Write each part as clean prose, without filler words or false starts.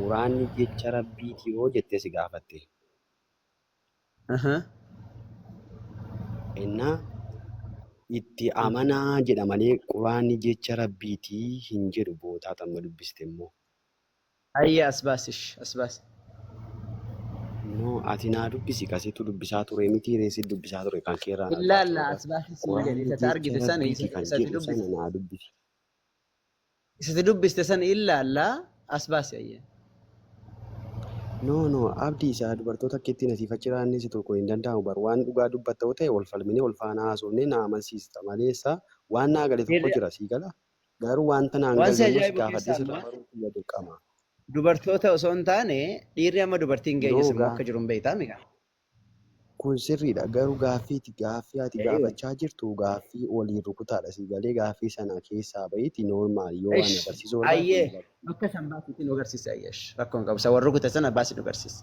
Quraanni jecha Rabbiiti yoo jettee si gaafatte. Aha. Innaa itti amanaa jedha malee Quraanni jecha Rabbiiti hin jedhu bootaa tamma dubbiste immoo. Hayya as baasi ish as baasi. No, ati naa dubbisi kasitu dubbisaa ture miti reesi dubbisaa ture kan keerraan argaa ture Illaalla bar. as baasi siin jedhe Quraanni isa jecha argite sana Rabbiiti isa kan isati jedhu sana dubbiste. naa dubbisi. Isati dubbiste sana illaalla as baasi ayya. No, no, Abdii isaa dubartoota akka ittiin asiif achi raanneessi tokko hin danda'amu bar waan dhugaa dubbatta yoo ta'e wal falminee wal faana haasofnee na amansiista maleessa waan naa gale tokko Dhiirri jira sii gala garuu wanta naan waan si galle immoo si ajaa'ibu gaafadhee keessaa sirraa amma baruu kiyya dirqama. dubartoota osoo hin taane dhiirri amma dubartii hin No, geenyes immoo gaa akka jiru hin beektaa mi'a. Kun sirriidha. Garuu gaaffiiti gaaffii ati Eeyyuu. gaafachaa jirtu gaaffii waliin rukutaadha. Sii galee gaaffii sana keessaa bahiiti normal yoo waan Ish, agarsiisuu barbaadde ayyee ni gala. bakka san baasiitti nu agarsiisi ayyee ish rakkoon qabu isa warra rukute sana baasi nu agarsiisi.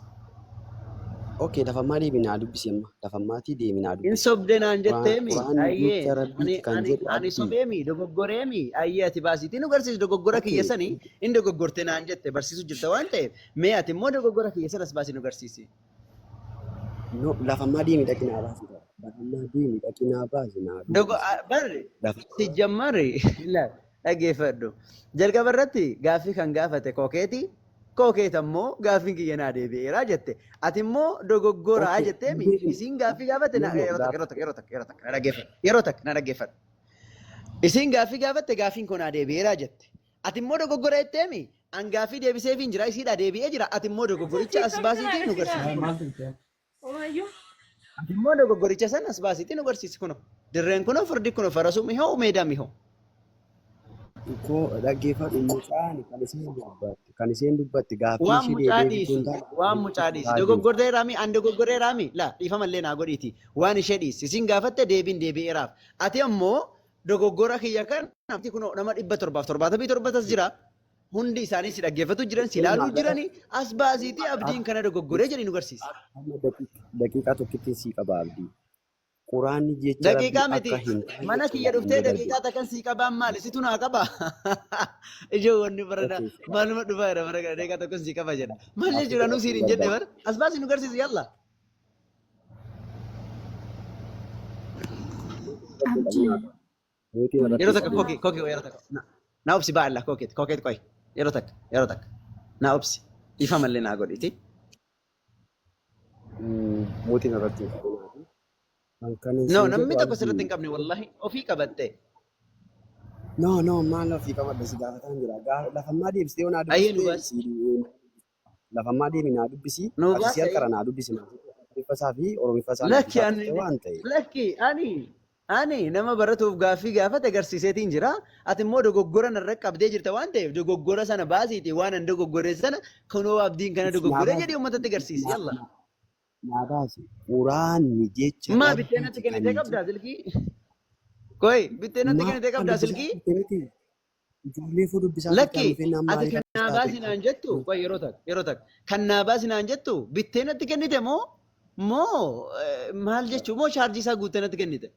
Okay, lafammaa deemi naa dubbisi amma. Lafammaatii deemi naa In dubbisi. sobde naan Quraan jetteemi Quraanni ayyee jecha ani Rabbiiti kan ani jedhu ani abdii. sobeemi dogoggoreemi ayyee ati baasiitti nu agarsiisi dogoggora Okay, kiyya sani in dogoggorte naan jette barsiisu jirta waan ta'eef mee ati immoo dogoggora kiyya sanas baasi nu agarsiisi. No, lafammaa deemi dhaqi naa baasi. Lafammaa deemi dhaqi naa baasi naa Dogo dubbisi. barri Lafa sijjammari ilaal dhaggeeffadhu. Jalqaba irratti gaaffii kan gaafate kookeeti. Kookeet ammoo gaaffiin kiyya naa deebi'eera jette. Ati immoo dogoggoraa Okay, jetteemi deebi. isiin gaaffii gaafatte No, na no, yeroo takka gaaf yeroo takka yeroo takka yeroo takka na dhaggeeffadhu. Yeroo takka na dhaggeeffadhu. Isiin gaaffii gaafatte gaaffiin koo naa deebi'eera jette. Ati immoo dogoggora jetteemi an gaaffii deebiseefiin jira isiidhaa deebi'ee jira ati immoo dogoggoricha as baasiitii nu garsiisi kunoo. Omayyuu. Ati immoo dogoggoricha sana as baasiitii nu garsiisi kunoo. Dirreen kunoo fardi kunoo farasuu mihoo meedaa mihoo. Koo dhaggeeffadhu mucaan kan isheen dubbatte kan isheen dubbatte gaaffii Waan ishee mucaa deebi'ee dhiisi hin taane waan mucaa dhiisi jiru. dogoggorreeraami an dogoggorreeraami laa dhiifamallee naa godhiiti waan ishee dhiisi isin gaafatte deebiin deebi'eeraaf ati ammoo dogoggora kiyya kana kunoo nama 777 tas jira hundi isaanii si dhaggeeffatu jiran si ilaaluu jirani as baasiitii abdiin kana dogoggoree jedhi nu garsiisi. Amma daqiiqaa tokkittiin sii qaba abdii. Quraanni jecha Rabbii Daqiiqaa miti akka hin taane mana kiyya dhuftee hin darbe. daqiiqaa takkan sii qabaan maali situ naa qaba. Ijoo wanni barana Okay. maaluma dhufaa jira bara kana daqiiqaa tokkon sii qaba jedha. Maal jechuudha nu siin hin jenne bara as baasii nu garsiisi yalla. Abdii. Mootii irratti Yeroo takka qabee. kookee kookee yeroo takka. Na obsi baalla kookeet kookeet qoy yeroo takka yeroo takka na obsi dhiifama illee naa godhiti. Mootiin irratti hin qabinaati. Kan kana No siin namni jedhu tokko sirratti abdii. hin qabne wallahi ofii qabatte. No, no, maal ofii qabadhe si gaafataan jira. Lafammaa deebistee yoo naa Ayyee nu dubbiste baasi. si lafammaa deemi naa dubbisi. Nu Ati si baasi harkara ayyee. naa dubbisi. Ingiliffa isaa fi Oromiffa isaa naa Lakki dubbisaa ani turte waan ta'eef. lakki ani ani nama baratuuf gaaffii gaafate agarsiiseetiin jira. Ati immoo dogoggora narra qabdee jirta waan ta'eef dogoggora sana baasiiti waan an dogoggore sana kunoo abdiin kana Naa dogoggore baasi. jedhii uummatatti agarsiisi. Naa Yalla. naa baasi. Quraanni jecha Maa bittee natti Rabbiiti kan kennitee hin qabdaa silkii? Koyi bittee natti Maal kennitee qabdaa dubbisaa silkii? turte miti? Ijoollee fuu dubbisaa turte Lakki amma fennaan ati maaliif kan akkas naa taate? baasi naan jettu qoy yeroo takka yeroo takka kan naa baasi naan jettu bittee natti kennite moo moo maal jechuu moo chaarjii isaa guuttee natti kennite?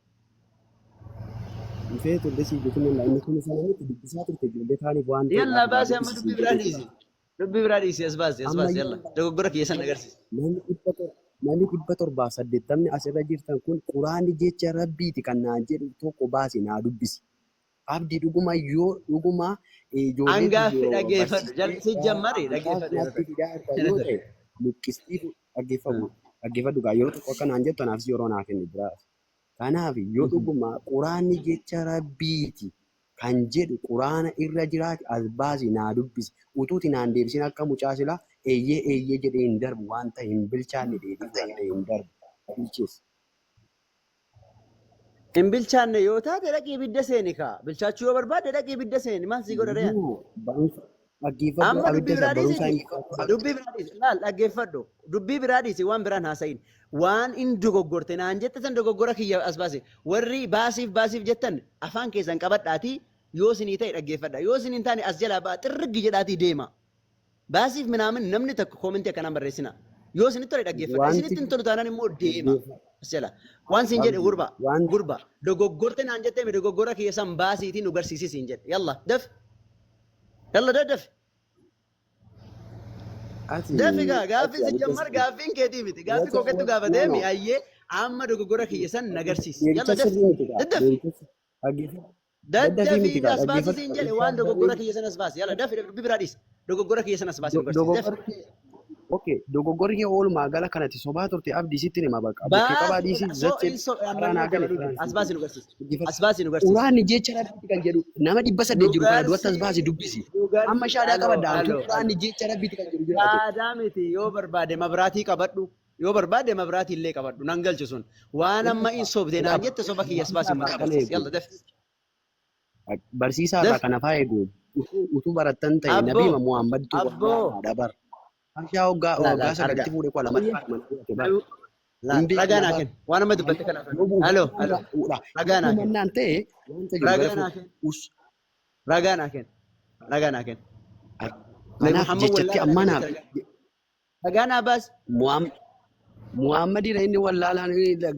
Dhufee turte siif jechuun danda'a. Inni kun sana miti dubbisaa turte ijoollee kaaniif waan Yallaa ta'eedhaaf naa baasi amma dubbisi dubbii siin biraa jedhee dhiisi. jira. Dubbii biraa dhiisi as baasi as Amma baasi yalla dogoggora kiyya san agarsiisi. Namni namni 780 asirra jirtan kun quraanni jecha rabbiiti kan naan jedhu tokko baasi naa dubbisi. Abdi dhuguma yoo dhuguma ijoollee An gaaffii biyya dhaggeeffadhu barsiistee jalqi jammari mucaas dhaggeeffadhu yeroo natti takka. fidaa jirta Yeroo yoo takka. ta'e luqqistii dhaggeeffamu dhaggeeffadhu gaa yeroo tokko akka naan jettu anaafis yeroo naa kenni biraas. Kanaaf yoo dhuguma quraanni jecha rabbiiti kan jedhu quraana irra jiraate as baasi naa dubbisi utuuti naan deebisin akka mucaa silaa eeyyee eeyyee jedhee hin darbu waan ta'e hin bilchaanne deebii fudhadhee hin darbu. Bilcheessi. Hin bilchaanne yoo taate dhaqii ibidda seeni kaa. Bilchaachuu yoo barbaadde dhaqii ibidda seeni. Maal sii godha ree ani? No, barumsa dhaggeeffadhu Amma dubbii abidda isa biraa barumsa dhiisiti. hin bilchaatu. Dubbii biraa dhiisi. Laal dhaggeeffadhu. Dubbii biraa dhiisi waan biraan haasayin. Waan in dogoggorte naan jette san dogoggora kiyya as baase. Warri baasiif baasiif jettan afaan keessan qabadhaatii yoo isinii ta'e dhaggeeffadha. Yoo isin hin taane as jalaa ba'a xirriggi jedhaatii deema. Baasiif minaamin namni tokko koomentii akkanaan barreessina. Yoo isinitti tole dhaggeeffadha. Wanti Isinitti hin tolu taanaan immoo deema. dhaggeeffadhu As jala. Waan siin jedhe abdi gurba. wanti Gurba. Dogoggorte naan jettee mi dogoggora kiyya san baasiitii nu garsiisi siin jedhe. Yalla daf. Yalla daddaf. Ati Dafi gaa ati gaaffiin si abidda jammar gaaffiin keetii miti. Gaaffii Wata koo kettu no gaafateemi no. ayyee amma dogoggora kiyya san nagarsiisi. Deebicha Yalla dafi. sirrii miti gaa. Daddafi. Deebicha dhaggeeffadhu. Daddafii miti Daddafii gaa as baasi dhaggeeffadhu. siin jedhe waan dogoggora kiyya san as baasi. Yalla dafi dubbii biraa dhiisi. Dogoggora kiyya san as baasi nu garsiisi. Dafi. Dogoggorri okay dogoggorri kee oolumaa gala kanatti sobaa turte abdii sitti hima bakka bukkee qabaa Baasi dhiisii so zache in so karaa ammallee naa gale dabaluu karaan as siin baasi nu garsiisi. dhaggeeffadhu. As baasi nu garsiisi. Quraanni jecha rabbiiti kan jedhu nama 800 Nu jiru kana duratti as baasi garsiisi. dubbisi. Nu Amma garsiisi. shaadaa Aloo qabadda antu aloo aloo. quraanni jecha rabbiiti kan jedhu jiraate. Shaadaa miti yoo barbaade mabraatii qabadhu. Yoo barbaade mabraatii illee qabadhu. Nan galchu sun. Waan amma in sobde naan jette soba kiyya as baasi Barsiisaa uummata irraa kana agarsiisi. eegu. Yalla dafi. Barsiisaa irraa Dafi. kana faa eegu. Utuu barattan ta'e Abboo. nabiima Muhammadtu Abboo. wallaalaadha bar. Hashaa hoggaa Laal hoggaa laal argaa. sagalitti fuudhee kudha lamatti haadha manaa godhate bar. Laal Hin beekna ragaa naa bar. kenni. Waan amma dubbatte kanaaf. Yoo Aloo aloo. bu'uudha. Ragaa naa kenni. Hubannaan ta'e wanta jiru gara Ragaa naa kenni. us Ragaa naa kenni. Ragaa naa kenni. Nabi kanaaf Muhammad jechatti wallaalaa ammaa kan naaf jette ragaa. Ragaa naa baasi. Muhammadidha inni wallaalaan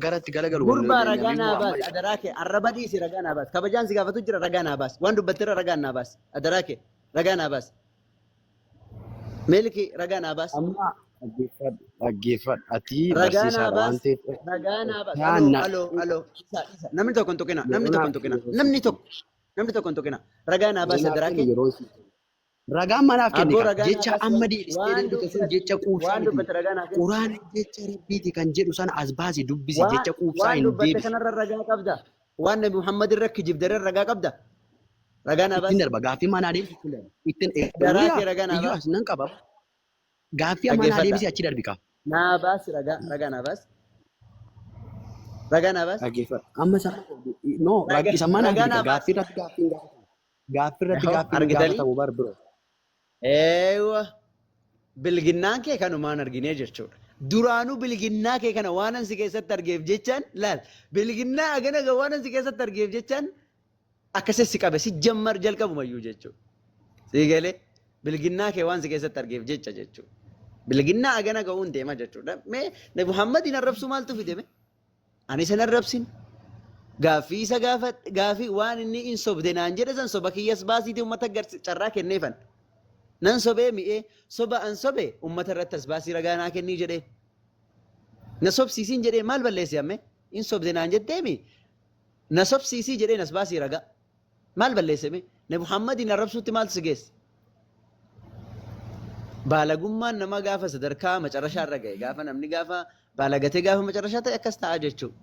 garatti garagalu Gurbaa ragaa nabii naa baasi. Muhammad. Adaraa kee arraba dhiisi ragaa naa baasi. Kabajaan si gaafatu jira ragaa naa baasi. Waan dubbatteerra ragaa naa baasi. Adaraa kee ragaa naa baasi. Milki ragaa naa baasi. Amma dhaggeeffadhu dhaggeeffadhu ati Ragaa naa barsiisaadha waan baasi. ta'eef Ragaa naa baasi. Aloo taana aloo aloo. Isa isa. Namni tokko hin tuqina. Namni yeroo tokko hin naaf tuqina. yeroo Namni tokko. Namni tokko hin tuqina. Ragaa naa baasi naaf adaraa kenni kee. yeroo si ragaan manaaf kenni Abboo kaa ragaa naa jecha baasi. amma deebistee Waan deebite sun dubbate jecha quubsaa waan miti. dubbate ragaa naa kenni. Quraana jecha rabbiiti kan jedhu sana as baasi dubbisi Waan jecha quubsaa waan hin dubbatte deebisu. kanarra ragaa qabda. Waan Nabi Muhammad irra kijibdarra ragaa qabda. Ragaa naa Ittiin baasi. darba gaaffii manaa deebisi ittiin Adaraa iyyuu kee ragaa naa iyyuu baasi. as nan qaba gaaffii amma naa Dhaggeeffadha. deebisi achi darbi kaa. Naa baasi ragaa ragaa naa baasi. Ragaa naa baasi. Dhaggeeffadhu. Amma isa no Ragaa isa manaa ragaa fidi naa kaa baasi. gaaffii irratti gaaffiin gaafatamu. Gaaffii irratti Yaho gaaffiin argitanii? gaafatamu bar bro. Eewa bilginnaan kee kanumaan arginee jechuudha. Duraanuu bilginnaa kee kana waan ansi keessatti argeef jechaan laal bilginnaa agana ga waan ansi keessatti argeef jechaan akkasii si qabe si jammar jalqabumayyuu jechuudha. Sii galee bilginnaa kee waan si keessatti argeef jecha jechuudha. Bilginnaa agana ga'uun deema jechuudha. Mee Nabi Muhammadiin arrabsuu maaltu fide mee? Ani isa arrabsin. Gaaffii isa gaafa gaaffii waan inni hin sobde naan jedhe san soba kiyyas baasiitii uummata agarsi carraa kenneefan. Nan sobee mi'ee soba an sobe uummata irratti as baasii ragaa naa kennii jedhee. Na sobsiisiin jedhee maal balleesse amme? Hin sobde naan jetteemi na sobsiisii jedheen as baasii ragaa. Maal balleesse mee? Nabi Muhammadiin arrabsuutti maaltu si geesse? Baalagummaan nama gaafa sadarkaa macarashaa irra ga'e gaafa namni gaafa baalagatee gaafa macarashaa ta'e akkas ta'a jechuudha.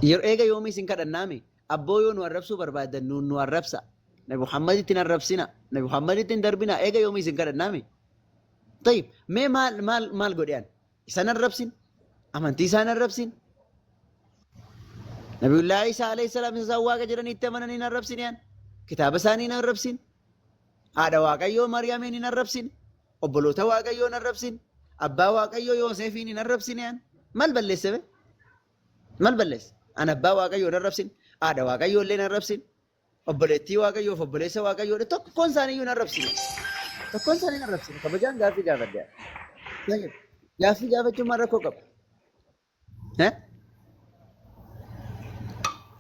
Yeroo eega yoomii isin kadhannaami abboo yoo nu arrabsuu barbaadan nuun nu arrabsa. Nabi Muhammaditti hin arrabsina. Nabi Muhammaditti hin darbina. Eega yoomii isin kadhannaami. Tayyib mee maal maal maal godhe an? Isan arrabsin. Amantii isaan arrabsin. Nabiyullaahi Isaa alayhi salaam isa isaan waaqa jedhanii itti amanan hin arrabsin yaan. Kitaaba isaanii hin arrabsin. Haadha Waaqayyoo Maariyaamiin hin arrabsin. Obboloota Waaqayyoo hin arrabsin. Abbaa Waaqayyoo Yoosefiin hin arrabsin yaan. Maal balleesse be? Maal balleesse? An abbaa Waaqayyoo hin arrabsin. Haadha Waaqayyoo illee hin arrabsin. Obboleettii Waaqayyoof obboleessa Waaqayyoo tokkoon isaanii iyyuu hin arrabsine. Tokkoon isaanii hin arrabsine. Kabajaan gaaffii gaafadhe. Gaaffii gaafachuun maal rakkoo qaba? Eh?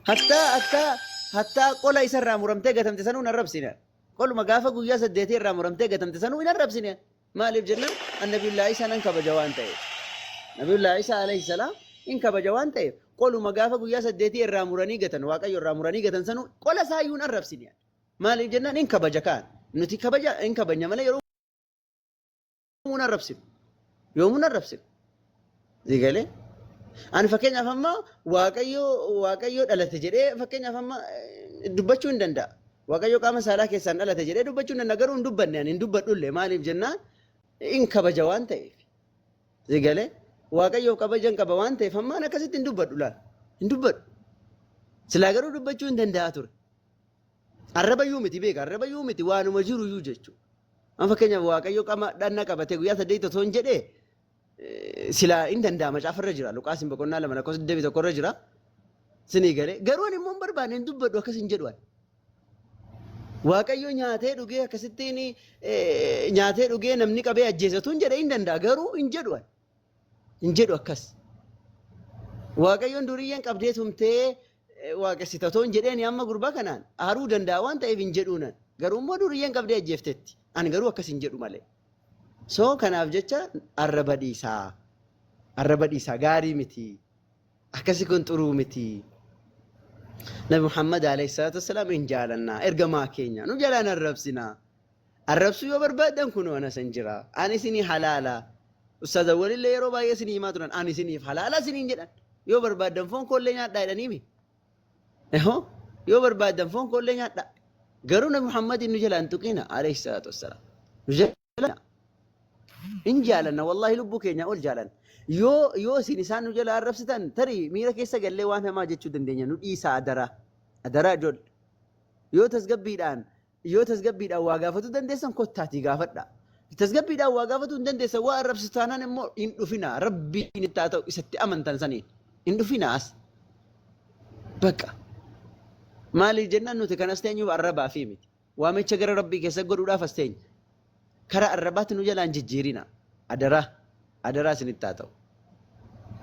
Hattaa hattaa hattaa qola isa irraa muramtee gatamte sanuu hin arrabsine. Qoluma gaafa guyyaa saddeetii irraa muramtee gatamte sanuu hin arrabsine. Maaliif jennaan annabiyullaa Isaa nan kabaja waan ta'eef. Nabiyullaa Isaa alayhi salaam hin kabaja waan ta'eef qoluma gaafa guyyaa saddeetii irraa muranii gatan Waaqayyo irraa muranii gatan sanuu qola isaa iyyuu hin arrabsine. Maaliif jennaan hin kabaja kaan. Nuti kabaja hin kabajna malee yeroo hin arrabsinu. Yoomuu hin arrabsinu. Eegalee. Ani fakkeenyaaf amma Waaqayyo Waaqayyo dhalate jedhee fakkeenyaaf amma dubbachuu hin danda'a. Waaqayyo qaama saalaa keessaan dhalate jedhee dubbachuu hin danda'a garuu hin dubbanne ani hin dubbadhullee maaliif jennaan hin kabaja waan ta'eef. Eegalee Waaqayyoof kabajan qaba waan ta'eef amma ani akkasitti hin dubbadhu laal hin dubbadhu. Silaa garuu dubbachuu hin danda'a ture. Arraba iyyuu miti beeka arraba iyyuu miti waanuma jiru iyyuu jechuudha. Amma fakkeenyaaf Waaqayyo qaama dhanna qabatee guyyaa saddeet otoo hin jedhee silaa hin danda'a macaafa irra jira Luqaas boqonnaa 2 lakkoofsa 21 irra jira. Sinii galee garuu ani immoo hin barbaanne hin dubbadhu akkas hin jedhu ani. Waaqayyo nyaatee dhugee akkasittiin nyaatee dhugee namni qabee ajjeesatu hin jedhe hin danda'a garuu hin jedhu ani. Hin jedhu akkas. Waaqayyoon duriyyeen qabdee tumtee waaqessita otoo hin jedheeni amma gurbaa kanaan aaruu danda'a waan ta'eef hin jedhuunan. Garuu immoo duriyyeen qabdee ajjeeftetti. Ani garuu akkas hin jedhu malee. So kanaaf jecha arraba dhiisaa. Arraba dhiisaa gaarii miti. Akkasi kun xuruu miti. Nabi Muhammad alayhi salaatu wassalaam hin jaalannaa. Ergamaa keenya nu jalaan arrabsinaa. Arrabsuu yoo barbaaddan kunoo ana san jira. Ani isinii halaala. Ustaazawwan illee yeroo baay'ee isinii himaa turan. Ani isiniif halaala isiniin jedhan. Yoo barbaaddan foon koollee nyaadhaa jedhaniimi. Ehoo yoo barbaaddan foon koollee nyaadhaa. Garuu Nabi Muhammadiin nu jalaan tuqina alayhi salaatu wassalaam. Nu jala hin jaalanna wallaahi lubbuu keenya ol jaalanna. Yoo isin isaan nu jala arrabsitan tarii miira keessa gallee waan hamaa jechuu dandeenya nu dhiisaa adaraa. Adaraa ijoollee. Yoo tasgabbiidhaan waa gaafatuu dandeessan kottaatii gaafadha. Tasgabbiidhaan waa gaafatuu hin dandeessan waa arrabsitu taanaan immoo hin dhufina. Rabbiin itti haa ta'u isatti amantan saniin. Hin dhufina as. Bakka. Maaliif jennaan nuti kanas teenyuuf arrabaa fi miti. Waamicha gara Rabbii keessa godhuudhaaf as teenya. Karaa arrabaatti nu jalaan jijjiirina. Adaraa. Adaraa isinitti haa ta'u.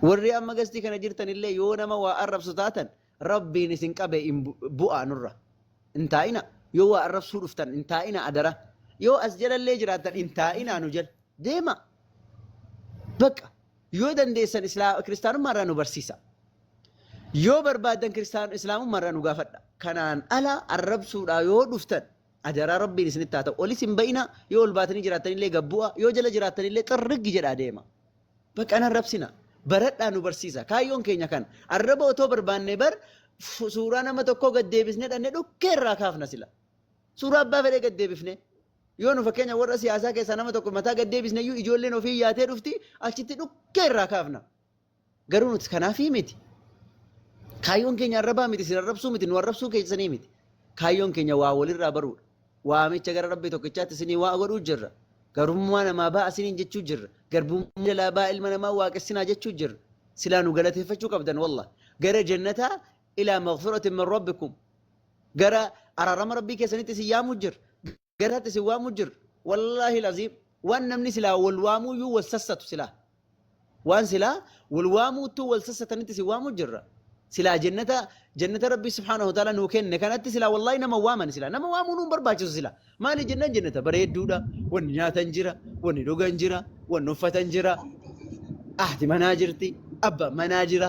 Warri amma gastii kana jirtan illee yoo nama waa arrabsu taatan Rabbiin isin qabe hin bu'aa nurra. Hin taa'ina. Yoo waa arrabsuu dhuftan hin taa'ina adara. Yoo as jalallee jiraattan hin taa'inaa nu jala. Deema. Bakka. Yoo dandeessan kiristaanummaa irraa nu barsiisa. Yoo barbaaddan islaamummaa irraa nu gaafadha. Kanaan ala arrabsuudhaa yoo dhuftan adaraa Rabbiin isinitti haa ta'u. Olis hin ba'ina yoo ol baatanii jiraattanillee gad bu'a. Yoo jala jiraattanillee xirriggi jedhaa deema. Bakka an arrabsina. Baradhaa nu barsiisa. Kaayyoon keenya kana. Arraba otoo barbaanne bar suuraa nama tokkoo gad deebisnee dhanne dhukkee irraa kaafna sila. Suuraa abbaa fedhee gad deebifne. Yoo nu fakkeenya warra siyaasaa keessaa nama tokko mataa gad deebisne iyyuu ijoolleen ofii yaatee dhufti achitti dhukkee irraa kaafna. Garuu nuti kanaafii miti. Kaayyoon keenya arrabaa miti, isin arrabsuu miti, nu arrabsuu keessanii miti. Kaayyoon keenya waa walirraa baruudha. Waamicha gara Rabbii tokkichaatti isinii waa godhuu jirra. Garbummaa namaa ba'a isiniin jechuu jirra. Garbummaa jalaa ba'a ilma namaa waaqessinaa jechuu jirra. Silaa nu galateeffachuu qabdan wallah. Gara jannataa ilaa maghfiratin min rabbikum. Gara araarama Rabbii keessanitti isin yaamuu jirra. Gara isaatti isin waamuu jirra. Wallaahi laziim waan namni silaa wal waamuu iyyuu wal sassatu silaa. Waan silaa wal waamuuttuu wal sassatanitti isin waamuu jirra. Silaa jannata Rabbii subhaanahu wa ta'ala nuu kenne kanatti silaa wallaahi nama waaman silaa nama waamuu nuun barbaachisu silaa. Maali jennaan jannata bareedduudha. Wanni nyaatan jira, wanni dhugan jira, wanni uffatan jira. Haati manaa jirti, abbaan manaa jira.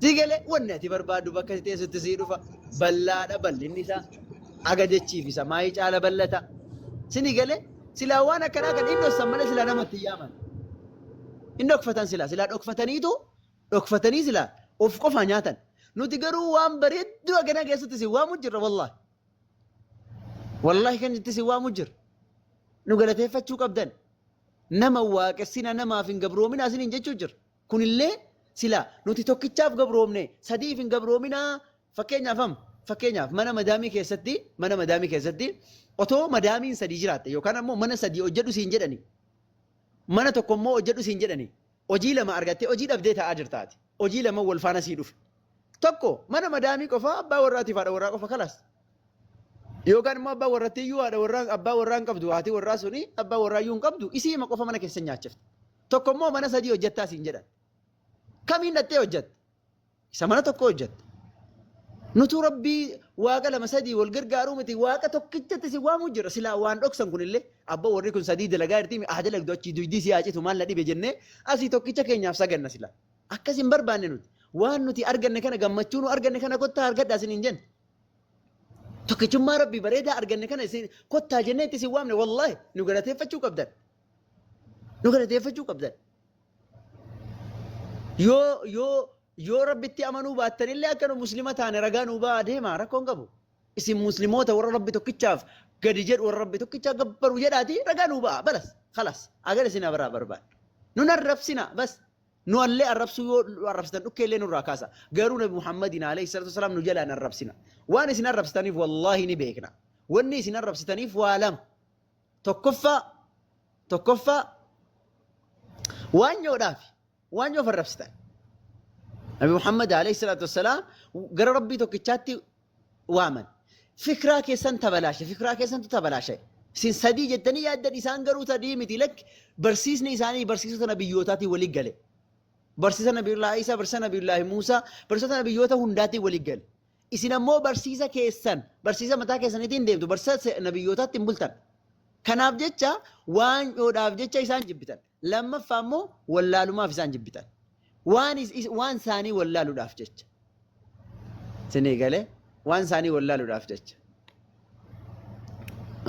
Sii galee wanni ati barbaaddu bakka si teessutti sii dhufa. Bal'aadha bal'inni isaa. Aga jechiif isa maayii caala bal'ata. Sini galee silaa waan akkanaa kan inni dhoksan malee silaa namatti hin yaaman. Hin dhokfatan silaa silaa dhokfataniitu dhokfatanii silaa of qofaa nyaatan. Nuti garuu waan bareedduu akkanaa keessatti si waamu jirra wallaahi. Wallaahi kan itti si waamu jira. Nu galateeffachuu qabdan. Nama waaqessina namaaf hin gabroomina isiniin jechuu jira. Kunillee silaa nuti tokkichaaf gabroomne sadiif hin gabroominaa fakkeenyaaf amma fakkeenyaaf mana madaamii keessatti otoo madaamiin sadii jiraatte yookaan ammoo mana sadii hojjedhu siin jedhani mana tokko immoo hojjedhu siin jedhani hojii lama argattee hojii dhabdee taa'aa jirtaati. Hojii lama wal faana sii dhufe. Tokko mana madaamii qofaa abbaa warraatiif haadha warraa qofa kalaas. Yookaan immoo abbaa warratti iyyuu haadha warraa abbaa warraa hin qabdu haati warraa suni abbaa warraa iyyuu hin qabdu isii hima qofa mana keessa nyaachifte. Tokko immoo mana sadii hojjettaa siin jedhan. Kamiin dhattee hojjette? Isa mana tokko hojjette. Nutu Rabbii waaqa lama sadii wal gargaaruu miti waaqa tokkichatti si waamuu jira silaa waan dhoksan kunillee abbaa warri kun sadii dalagaa jirti haa dalagdu achii duydii si haa citu maal na dhibe jennee asii tokkicha keenyaaf saganna silaa. Akkas hin barbaanne nuti. Waan nuti arganne kana gammachuu nu arganne kana kottaa argadhaa isin hin jenne. Tokkichummaa Rabbii bareedaa arganne kana isin kottaa jennee itti isin waamne wallaahi nu galateeffachuu qabdan. Nu galateeffachuu qabdan. Yoo Rabbitti amanuu baattanillee akka nu muslima taane ragaa nuu ba'aa deema rakkoon qabu. Isin muslimoota warra Rabbi tokkichaaf gadi jedhu warra Rabbi tokkichaa gabbaru jedhaati ragaa nuu ba'aa balas khalas agar isin biraa barbaada. Nun arrabsina bas nu allee arrabsuu yoo nu arrabsitan dhukkee illee nurraa kaasa. Garuu Nabi Muhammadiin alayhi salatu wasalaam nu jalaan arrabsina. Waan isin arrabsitaniif wallaahi ni beekna. Wanni isin arrabsitaniif waa lama. Tokkoffaa waanyoodhaaf waanyoof arrabsitan. Nabi Muhammad alayhi salaatu wassalaam gara Rabbii tokkichaatti waaman. Fikraa keessan tabalaashe, fikraa keessantu tabalaashe. Isin sadii jettanii yaaddan isaan garuu sadii miti lakki barsiisni isaanii barsiisota nabiyyootaatiin walii gale. Barsiisa nabiyullaahi Isaa, barsiisa nabiyullaahi Muusaa, barsiisota nabiyyoota hundaatiin walii gale. Isin ammoo barsiisa keessan, barsiisa mataa keessaniitiin deemtu, barsiisa nabiyyootaatti hin bultan. Kanaaf jecha waanyoodhaaf jecha isaan jibbitan. Lammaffaa immoo wallaalumaaf isaan jibbitan. Waan waan isaanii wallaaluudhaaf jecha. Isinii galee waan isaanii wallaaluudhaaf jecha.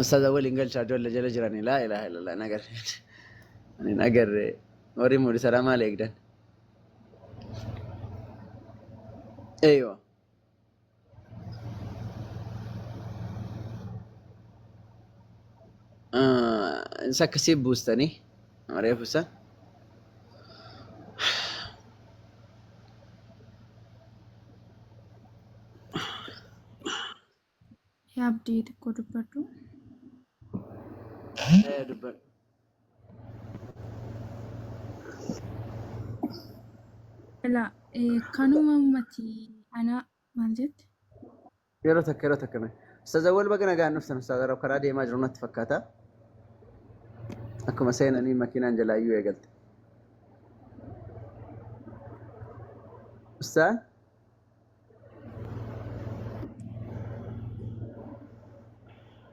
Ustaaza waliin galchaa ijoollee jala jiranii laa ilaaha illallah hin agarre. Ani hin agarre. Warri mul'isaraa maal eegdan? Eeywa. Isa akkasii buustanii reefu isa. Yaa Abdii xiqqoo dubbadhu. Dubbadhu. Ilaa kanuma ummati ana maal jette? Yeroo takka yeroo takka mee. Ustaaz Awwal baga nagaan dhuftan Ustaaz Arab karaa deemaa jiru natti fakkaata. Akkuma seenanii makiinaan jalaa iyyuu eegalte. Ustaaz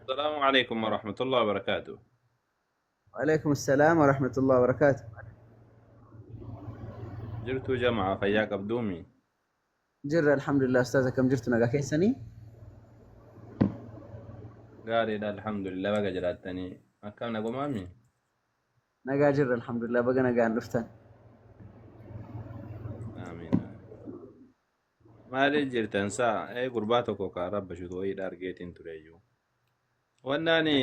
السلام عليكم ورحمة الله وبركاته. وعليكم السلام ورحمة الله وبركاته. Jirtuu jama'a fayyaa qabduumi? Jirra alhamdulillah ustaaza kam jirtu nagaa keessanii? Gaariidha alhamdulillah baga jiraattanii. Akkam nagumaami? Nagaa jirra alhamdulillah baga nagaan dhuftan. Amiin. Maaliif jirtan saa? Ee gurbaa tokko ka rabba shutu wayiidha argeetiin tureyyuu. Wannaani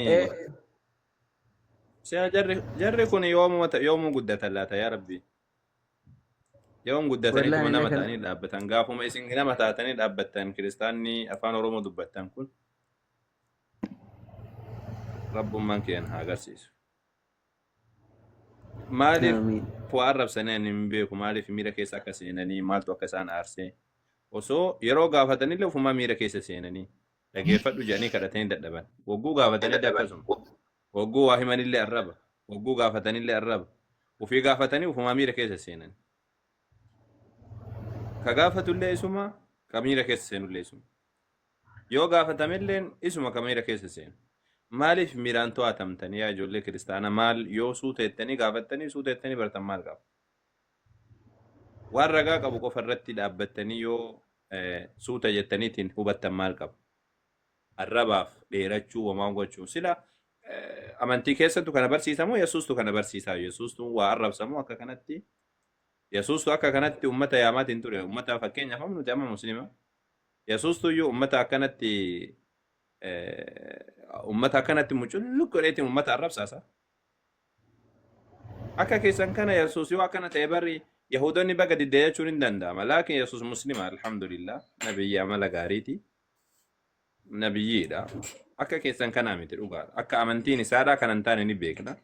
si'a jarri kun yoomuu guddatan laata yaa rabbi? Yoom guddatanii Wallahi tuma nama illee kana ta'anii dhaabbatan? Gaafuma isin nama taatanii dhaabbattan kiristaanni afaan Oromoo dubbattan kun rabbummaan keenya haa agarsiisu. Maaliif Amiin. waa arrabsanii ani hin beeku maaliif miira keessa akka seenanii maaltu akka isaan aarsee osoo yeroo gaafatanillee ofumaa miira keessa seenanii dhageeffadhu jedhanii kadhatanii dadhaban wagguu gaafatanillee akkasuma wagguu waa himanillee arraba wagguu gaafatanillee arraba ofii gaafatanii ofumaa miira keessa seenan ka gaafatullee isuma ka miira keessa seenullee isuma yoo gaafatamilleen isuma ka miira keessa seenu maaliif miiraan to'atamtanii yaa ijoollee kiristaanaa maal yoo suuteettanii gaafattanii suuteettanii bartan maal qaba? Waan ragaa qabu qofa irratti dhaabbattanii yoo suuta jettaniitiin hubattan maal qaba? Arrabaaf dheerachuu wamaan gochuu sila amantii keessattu kana barsiisamoo Yesuustu kana barsiisaa? Yesuustu waa arrabsamoo akka kanatti? Yesuustu akka kanatti ummata yaamaatiin ture. Ummata fakkeenyaaf amma nuti amma muslima. Yesuustu iyyuu ummata akkanatti muculluq godheetiin ummata arrabsaasa. Akka keessan kana Yesuus yoo akkana ta'e barri Yahudoonni baga diddee jechuun hin danda'ama. Laakiin Yesuus muslima alhamdulillah nabiyyi amala gaariiti. Nabiyyiidha. Akka keessan kanaa miti dhugaadha. Akka amantiin isaadhaa kan hin taane ni beekna.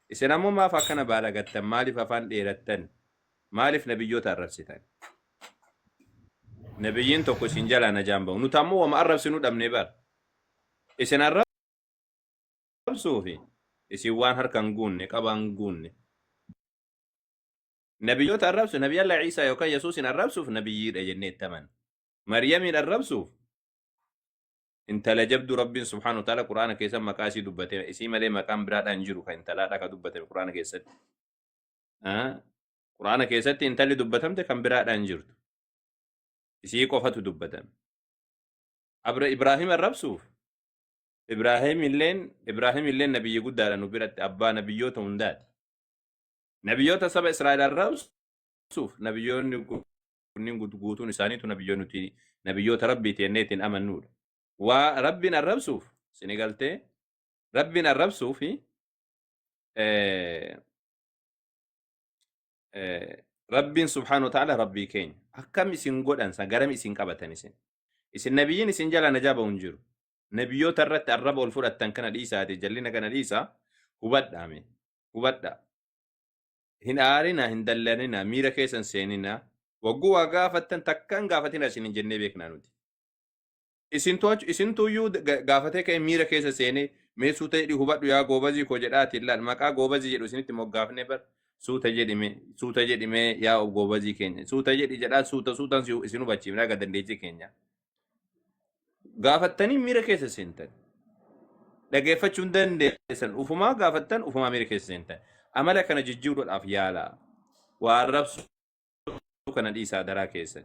Isin ammoo maaf akkana baalagattan? Maaliif afaan dheerattan? Maaliif nabiyyoota arrabsitan? Nabiyyiin tokko isin jalaa najaan ba'u. Nuti ammoo wama arrabsinu dhabnee bara. Isin arrabsuufi isin waan harka hin guunne qaba hin guunne. Nabiyyoota arrabsu Nabiyyi Ciisaa yookaan Yesuusin arrabsuuf nabiyyiidha jennee itti amanna. Maryamiin arrabsuuf intala jabduu Rabbiin subhaanahu wa ta'ala Quraana keessa maqaa isii dubbate isii malee maqaan biraadhaan hin jiru kan intalaadha kan dubbatame Quraana keessatti. Quraana keessatti intalli dubbatamte kan biraadhaan hin jirtu. Isii qofatu dubbatame. Abra Ibraahim arrabsuuf Ibraahim illeen nabiyyi guddaadha nu biratti abbaa nabiyyoota hundaati. Nabiyyoota saba Israa'el arrabsuuf nabiyyoonni kunniin guutuun isaaniitu nabiyyoonni nuti nabiyyoota Rabbiiti jennee ittiin amannuudha. Waa Rabbiin arrabsuuf sini galtee Rabbiin arrabsuuf Rabbiin subhaanahu wa ta'ala Rabbii keenya akkam isin godhan san garam isin qabatan isin nabiyyiin isin jala najaa ba'u hin jiru. Nabiyyoota irratti arraba ol fudhattan kana dhiisaati jallina kana dhiisaa hubadhaa mee hubadhaa. Hin aarinaa hin dallanina miira keessan seeninaa wagguu waa gaafattan takkaan gaafatina isin hin jennee beeknaa nuti. Isintuyyuu gaafatee ka'ee miira keessa seenee mee suuta jedhi hubadhu yaa goobazii koo jedhaati ilaal maqaa goobazii jedhu isinitti moggaafnee bar suuta jedhime suuta jedhime yaa goobazii keenya suuta jedhi jedhaa suuta suutaan isin hubachiifna akka dandeettii keenya. Gaafattanii miira keessa seentan. Dhageeffachuu hin dandeessan. Ufumaa gaafattan ufumaa miira keessa seentan. Amala kana jijjiiruudhaaf yaalaa. Waa arrabsuu kana dhiisaa daraa keessan.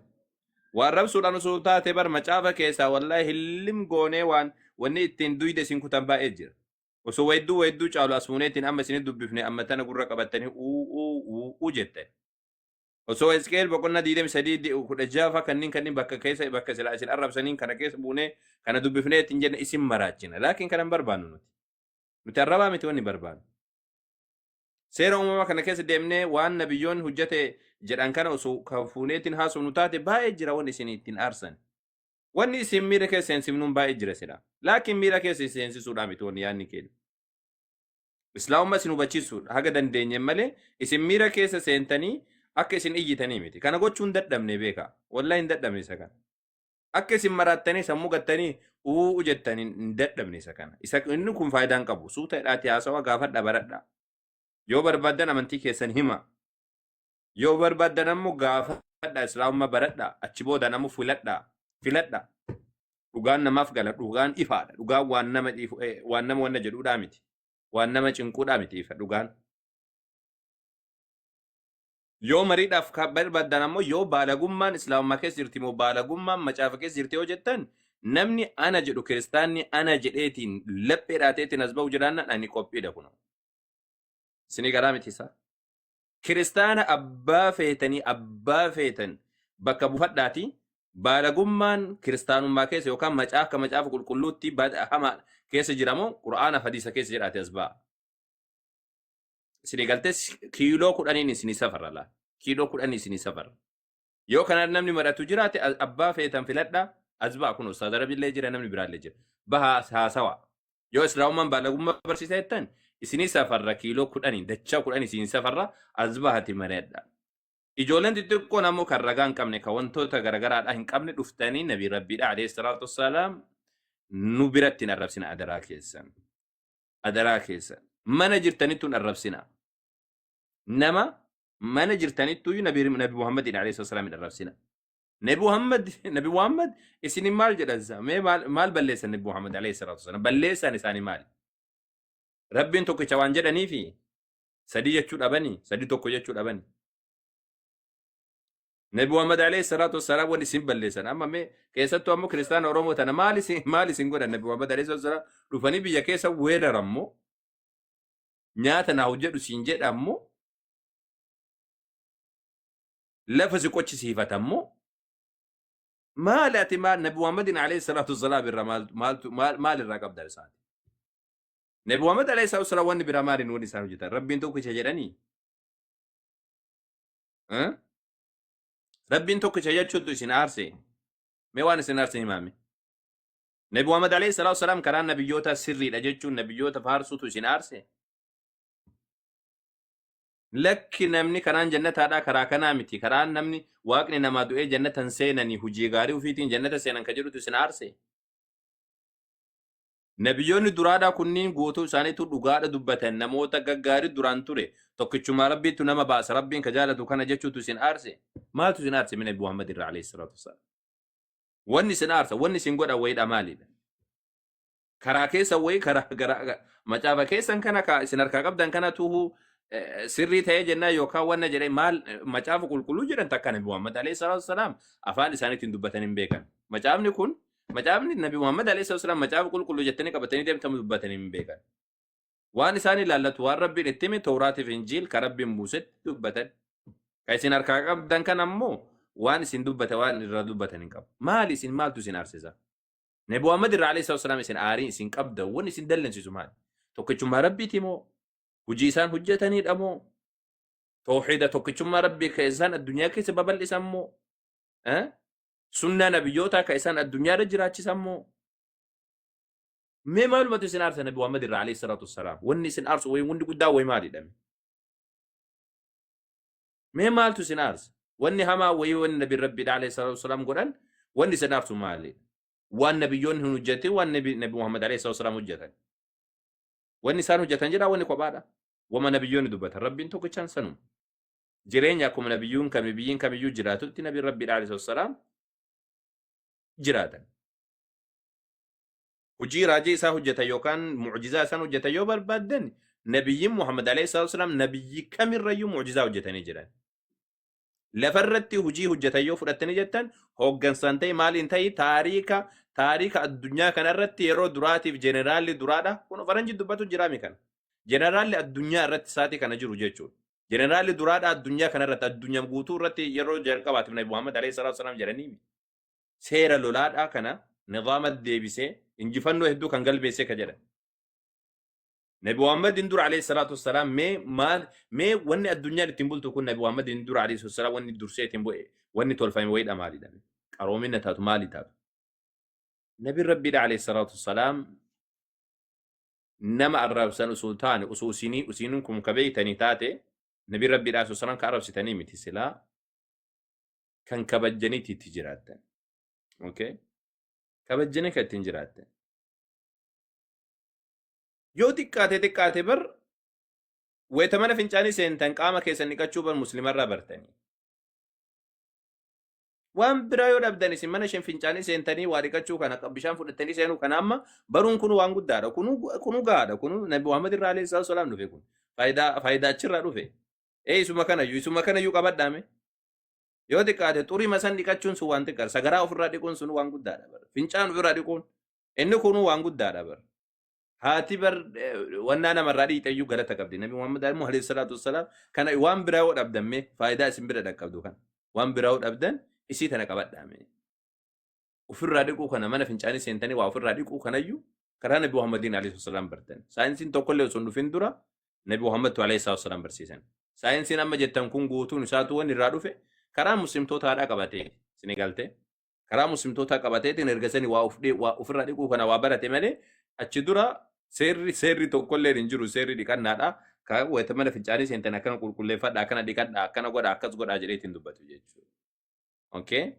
Waa arrabsuudhaan osoo taate bar macaafa keessaa wallaahi hillim goonee waan wanni ittiin duyda isin kutan baay'ee jira. Osoo weedduu weedduu caalu as fuuneetiin amma isinit dubbifne amma tana gurra qabattanii uu uu uu uu jettan. Osoo Hisqeel boqonnaa 23 16 faa kanneen kanneen bakka keessa bakka silaa isin arrabsaniin kana keessa buunee kana dubbifnee ittiin jenne isin maraachina. Laakiin kana hin barbaannu nuti. Nuti arrabaa miti wanni barbaannu. Seera uumamaa kana keessa deemnee waan nabiyyoonni hojjete jedhan kana osoo kan fuuneetiin haasofnu taate baay'ee jira wanni isin ittiin aarsan. Wanni isin miira keessa seensifnuun baay'ee jira sila. Laakiin miira keessa isin seensisuudhaa miti wanni yaadni keenya. Islaamummaa isin hubachiisuudha haga dandeenye malee isin miira keessa seentanii akka isin iyyitanii miti. Kana gochuu hin dadhabne beekaa. Wallahi hin dadhabne isa kana. Akka isin maraattanii sammuu gattanii uuu jettan hin dadhabne isa kana. Isa inni kun faayidaa hin qabu. Suuta hidhaati haasawaa gaafadha baradha. Yoo barbaaddan amantii keessan hima. Yoo barbaaddan ammoo gaafadha islaamummaa baradha. Achi boodaan ammoo filadha. Filadha. Dhugaan namaaf gala. Dhugaan ifaadha. Dhugaan waan nama dhiifu waan nama wanna jedhuudhaa miti. Waan nama cinquudhaa miti ifa dhugaan. Yoo mariidhaaf ka barbaaddan ammoo yoo baalagummaan islaamummaa keessa jirti moo baalagummaan macaafa keessa jirti yoo jettan namni ana jedhu kiristaanni ana jedheetiin laphee dhaateetiin as ba'u jiraannaan ani qophiidha kunoo. Isinii garaa miti isaa. Kiristaana abbaa feetanii abbaa feetan bakka buufadhaati baalagummaan kiristaanummaa keessa yookaan macaafa macaafa qulqulluutti hamaa keessa jiramoo qura'aana hadiisa keessa jedhaati as ba'a. Isinii galtee kiiloo 10n isinii safarra laa. Kiiloo 10 isinii safarra. Yoo kana namni maratu jiraate abbaa feetan filadhaa as ba'a kun ustaaz Arabillee jira namni biraallee jira. Baha haasawa. Yoo islaamummaan baalagummaa barsiisa jettan isinii safarra kiiloo 10 dachaa 10 isinii safarra as bahati mari'adha. Ijoolleen xixiqqoon ammoo kan ragaa hin qabne kan wantoota garagaraadhaa hin qabne dhuftanii nabii rabbiidha alayhi salaatu wassalaam nu biratti hin arrabsina adaraa keessan. Adaraa keessan. Mana jirtanittu hin arrabsina. Nama mana jirtanittu nabi nabi Muhammadin alayhi salaatu wassalaam hin arrabsina. Nabi Muhammad Nabi Muhammad isin maal jedhan sa? Mee maal maal balleessan Nabi Muhammad alayhi salaatu wassalaam? Balleessaan isaanii maali? Rabbiin tokkicha waan jedhaniifi sadii jechuu dhabanii sadii tokko jechuu dhabanii. Nabi Muhammad alayhi salaatu wassalaam wanni isin balleessan amma mee keessattuu ammoo kiristaana Oromoo tana maal isin godhan Nabi Muhammad alayhi salaatu wassalaam dhufanii biyya keessa weerarammoo nyaata naa hojjedhu siin jedhammoo lafa si qochisiifatammoo maali ati maal Nabi Muhammadin alayhi salaatu wassalaam irraa maaltu maal irraa qabda isaan? Nabi Muhammad alayhi salaatu wassalaam wanni biraa maaliin wanni isaan hojjetan? Rabbiin tokkicha jedhanii? Eh? Rabbiin tokkicha jechuutu isin aarse. Mee waan isin aarse himaame. Nabi Muhammad alayhi salaatu wassalaam karaa nabiyyoota sirriidha jechuun nabiyyoota faarsuutu isin aarse. Lakki namni karaan jannataadhaa karaa kanaa miti. Karaan namni waaqni namaa du'ee jannatan seenanii hojii gaarii ofiitiin jannata seenan ka jedhutu isin aarse. Nabiyyoonni duraadhaa kunniin guutuu isaaniitu dhugaadha dubbatan namoota gaggaarii duraan ture tokkichumaa rabbiitu nama baasa rabbiin ka jaalatu kana jechuutu isin aarse. Maaltu isin aarse mina Nabi Muhammad irraa alayhi salaatu wassalaam? Wanni isin aarsa wanni isin godha wayiidha maalidha? Karaa keessa wayii karaa gara macaafa keessan kana ka isin harkaa qabdan kana tuhu sirrii ta'ee jennaan yookaan wanna jedhee maal macaafa qulqulluu jedhan takka Nabi Muhammad alayhi salaatu wassalaam afaan isaaniitiin dubbatan hin beekan. Macaafni kun macaafni Nabi Muhammad alayhi salaatu wassalaam macaafa qulqulluu jettanii qabatanii deemtamu dubbatan hin beekan. Waan isaan ilaallatu waan Rabbiin itti hime Tawraatiif Injiil ka Rabbiin buusetti dubbatan. Ka isin harkaa qabdan kan ammoo waan isin dubbata waan irraa dubbatan hin qabu. Maali isin maaltu isin aarsisa? Nabi Muhammad irraa alayhi salaatu wassalaam isin aariin isin qabda wanni isin dallansiisu maali? Tokkichummaa Rabbiiti moo? Hojii isaan hojjetanidha moo? Tawhiida tokkichummaa Rabbii ka isaan addunyaa keessa babal'isan moo? Eh? Sunnaa nabiyyootaa ka isaan addunyaa irra jiraachisan moo? Mee maalumatu isin aarsa Nabi Muhammad irraa alayhi salaatu wassalaam? Wanni isin aarsu wayi wanni guddaa wayi maalidha? Mee maaltu isin aarsa? Wanni hamaa wayii wanni Nabi Rabbiidha alayhi salaatu wassalaam godhan wanni isin aarsu maalidha? Waan nabiyyoonni hin hojjetin waan Nabi Muhammad alayhi salaatu wassalaam hojjetan. Wanni isaan hojjetan jira wanni kophaadha. Wama nabiyyoonni dubbatan Rabbiin tokkichaan sanuma. Jireenya akkuma nabiyyuun kami biyyiin kamiyyuu jiraatutti Nabi Rabbiidha alayhi salaatu wassalaam jiraatan. Hojii raajii isaa hojjetan yookaan mu'jizaa isaan hojjetan yoo barbaaddan, nabiyyiin Muhammad alayhi salaatu wasalaam nabiyyii kamirrayyuu mu'jizaa hojjetanii jiran. Lafarratti hojii hojjetan yoo fudhattanii jettan, hooggansaan ta'e maaliin ta'e, taariika addunyaa kanarratti yeroo duraatiif jeneraalli duraadha. Kun faranji dubbatu jiraami kana. Jeneraalli addunyaa irratti saatii kana jiru jechuudha. Jeneraalli duraadha addunyaa kanarratti, addunyaa guutuu irratti yeroo jalqabaatiif Nabi Muhammad alayhi salaatu wasalaam jedhanii seera lolaadhaa kana nizaama deebisee injifannoo hedduu kan galmeessee ka jedhan. Nabi Muhammadin dura alayhi salaatu wassalaam mee maal, mee wanni addunyaan ittiin bultu kun, Nabi Muhammadin dura alayhi salaatu wassalaam wanni dursee ittiin bu'e, wanni tolfame wayiidha maalidha? Qaroomina taatu maali taatu? Nabi Rabbiidha alayhi salaatu wassalaam nama arrabsan osoo taane, osoo isinii isiniin kun ka beeytanii taate, Nabi Rabbiidha alayhi salaam ka arrabsitanii miti, silaa kan kabajjaniitti itti jiraattan. Okay? Kabajjanii kan ittiin jiraattan. Yoo xiqqaate xiqqaate bar wayita mana fincaanii seentan qaama keessan dhiqachuu bar muslimarraa bartanii. Waan biraa yoo dhabdan, isin mana isheen fincaanii seentanii waa dhiqachuu kana, bishaan fudhattanii seenuu kana amma baruun kun waan guddaadha. Kunu gahaadha. Kunu Nabi Muhammad irraa alayhi salaatu wasalaam dhufe kun. Faayidaa achirraa dhufe. Ee, isuma kanayyuu qabadhaame. Yoo xiqqaate xurii san dhiqachuun sun waan xiqqaadha. Sagaraa ofirraa dhiquun sun waan guddaadha bar. Fincaan ofirraa dhiquun inni kunuu waan guddaadha bar. Haati bar wannaa namarraa dhiqxe iyyuu galata qabdi. Nabi Muhammad immoo alayhi salaatu wassalaam kana waan biraa yoo dhabdamme, faayidaa isin bira dhaqqabdu kana. Waan biraa yoo dhabdan, isii tana qabadhaame. Ofirraa dhiquu kana, mana fincaanii seentanii waa ofirraa dhiquu kanayyuu karaa Nabi Muhammadiin alayhi salaam bartan. Saayinsiin tokkollee osoo hin dhufin dura Nabi Muhammad alayhi salaam barsiisan. Saayinsiin amma jettan kun guutuun isaatu wanni irraa dhufe karaa muslimtootaadhaa qabatee isin galte. Karaa muslimtootaa qabateetiin erga sani waa ofirraa dhiquu kana waa barate malee, achi dura seerri tokkollee hin jiru, seerri dhiqannaadha. Ka wayita mana fincaanii seentan akkana qulqulleeffadha, akkana dhiqadha, akkana godha, akkas godhaa jedheetiin dubbatu jechuudha. Okay?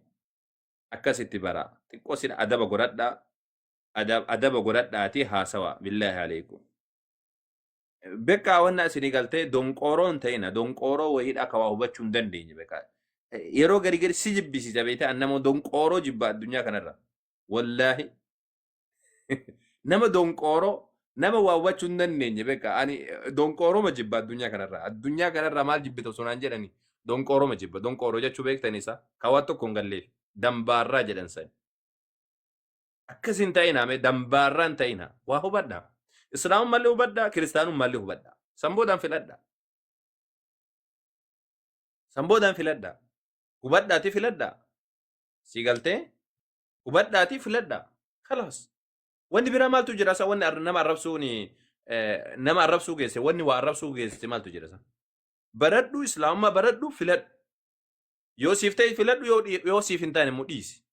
Akkasitti bara. Xiqqoo sin adaba godhadhaa. Adaba godhadhaatii haasawa. Billaahi aleekum. Beekaa wanna isinii galtee donqooroo hin ta'ina. Donqooroo wayiidha akka waa hubachuu hin dandeenye beekaa. Yeroo gari gari si jibbisiisa beektaa, nama donqooroo jibba addunyaa kanarra. Wallaahi. Nama donqooroo, nama waa hubachuu hin dandeenye beekaa. Ani donqooroma jibba addunyaa kanarra. Addunyaa kanarra maal jibbita osoo naan jedhani, donqooroma jibba. Donqooroo jechuu beektanii isa? Kan waan tokko hin galleef. Dambaarraa jedhan sani. Akkas hin ta'ina mee, dambaarraa hin ta'ina. Waa hubadhaa. Islaamummallee hubadhaa, kiristaanummallee hubadhaa. San boodaan filadhaa. San boodaan filadhaa. Hubadhaati filadhaa. Si galtee? Hubadhaati filadhaa. Kalaas. Wanni biraa maaltu jira isa, wanni nama arrabsuun nama arrabsuu geesse, wanni waa arrabsuu geesse maaltu jira isa? Baradhu, islaamummaa baradhu, filadhu. Yoo siif ta'e filadhu, yoo siif hin taane immoo dhiisi.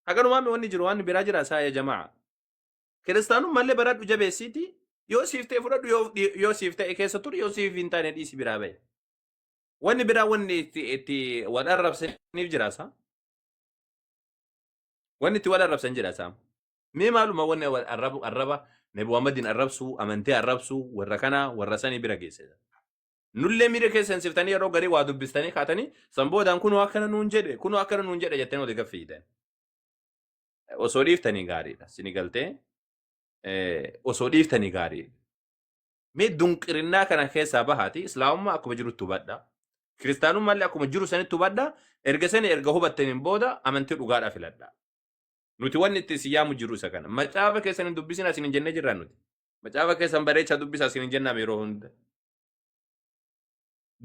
Haganumaa wanni jiru, waan biraa jira isaa yaa jamaa? Kiristaanummallee baradhu, jabeessiiti. Yoo siif ta'e fudhadhu, yoo siif ta'e keessa turi, yoo siif hin taane dhiisi, biraa bahe. Wanni biraa wanni itti wal arrabsaniif jira isaa? Wanni itti wal arrabsan jira isaa? Mee maaluma wanni wal arrabu, arraba Nabi Muhammadin arrabsuu, amantee arrabsuu, warra kanaa warra sanii bira geesse? Nullee miira keessan siftanii yeroo garii waa dubbistanii kaatanii, san boodaan kunoo akkana nuun jedhe, kunoo akkana nuun jedhe jettanii walii gaffiidan. Osoo dhiiftanii gaariidha. Sini galtee, osoo dhiiftanii gaariidha. Mee dunqirinnaa kana keessaa bahaati islaamummaa akkuma jirutti hubadha. Kiristaanummaallee akkuma jiru sanitti hubadha. Erga sani erga hubattaniin booda amantii dhugaadhaa filadha. Nuti wanni itti si yaamu jiru isa kana. Macaafa keessan hin dubbisin isin hin jennee jirra nuti. Macaafa keessan bareechaa dubbisaa isin hin jennaam yeroo hunda.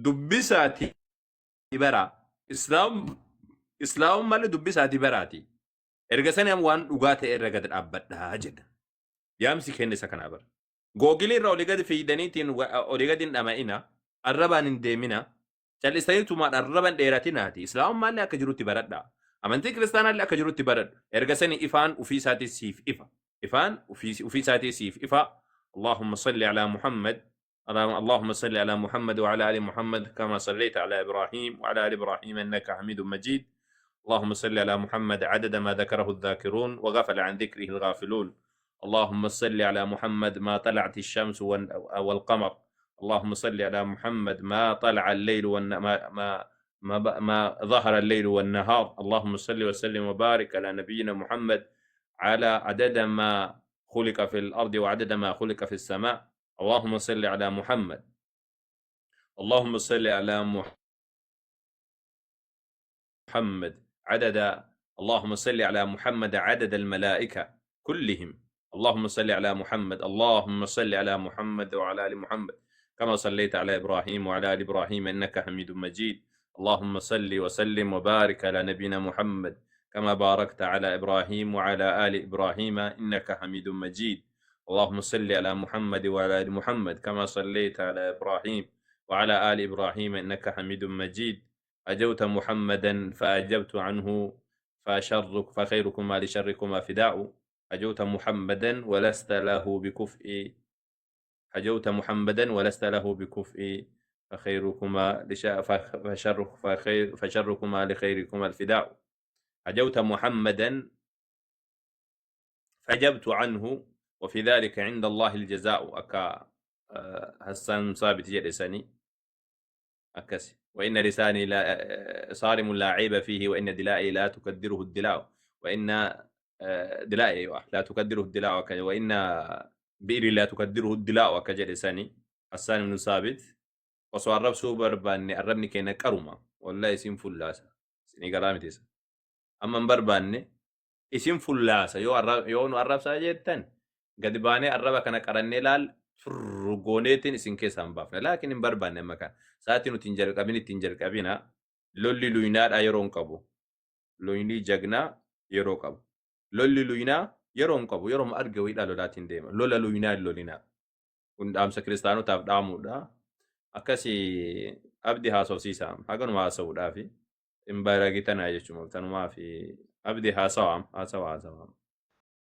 Dubbisaati baraa. Islaamummallee dubbisaati baraati. Erga sani waan dhugaa ta'e irra gad dhaabbadhaa jedha. Yaamsi keenya isa kanaa bara. Googilii irra olii gadi fiidaniitiin olii gadi hin dhama'ina. Arrabaan hin deemina. Cal'istanii tumaan arraban dheeratinaati. Islaamummaallee akka jirutti baradhaa. Amantii kiristaanaallee akka jirutti baradhu. Erga sani ifaan ofii isaatii siif ifa. Ifaan ofii isaatii siif ifa. اللهم صل على محمد، اللهم صل على محمد وعلى ال محمد كما صليت على ابراهيم وعلى ال ابراهيم انك حميد مجيد. اللهم صل على محمد عدد ما ذكره الذاكرون وغفل عن ذكره الغافلون. اللهم صل على محمد ما طلعت الشمس والقمر. اللهم صل على محمد ما طلع الليل ما ما ما ظهر الليل والنهار. اللهم صل وسلم وبارك على نبينا محمد على عدد ما خلق في الأرض وعدد ما خلق في السماء. اللهم صل على محمد، اللهم صل على محمد عدد، اللهم صل على محمد عدد الملائكة كلهم. اللهم صل على محمد، اللهم صل على محمد وعلى آل محمد كما صليت على إبراهيم وعلى آل إبراهيم إنك حميد مجيد. اللهم صل وسلم وبارك على نبينا محمد كما باركت على إبراهيم وعلى آل إبراهيم إنك حميد مجيد. اللهم صل على محمد وعلى آل محمد كما صليت على إبراهيم وعلى آل إبراهيم إنك حميد مجيد. أجوت محمدا فأجبت عنه فشرك فخيركما لشركما فداء. أجوت محمدا ولست له بكفء، هجوت محمدا ولست له بكفء فخيركما فشرك فخير فشركما لخيركما الفداء. هجوت محمدا فأجبت عنه وفي ذلك عند الله الجزاء. أكا حسان ثابت جلسني أكسي. وإن لساني لا صارم لا عيب فيه، وإن دلائي لا تكدره الدلاء، وإن دلائي لا تكدره الدلاء، وإن بئري لا تكدره الدلاء. أكجلسني حسان بن ثابت. osoo arrabsuu barbaanne arrabni keenya qaruma, wallahi isin fullaasa, isinii garaa miti isa amma hin barbaanne isin fullaasa. Yoo nu arrabsaa jettan gadi baanee arraba kana qarannee laal furgooneetiin isin keessaa hin baafne, laakiin hin barbaanne amma kana sa'aatii nuti hin jalqabin ittiin jalqabina. Lolli luynaadha yeroo hin qabu, luyni jagnaa yeroo qabu, lolli luynaa yeroo hin qabu, yeroo arge wayiidhaa lolaatiin deema. Lola luynaa hin lolinaa, kun dhaamsa kiristaanotaaf dhaamuudha. Akkasi abdi haasofsiisa haganuma haasa'uudhaafi hin baragitanaa jechuudha tanumaa fi abdi haasawaam haasawa haasawaam.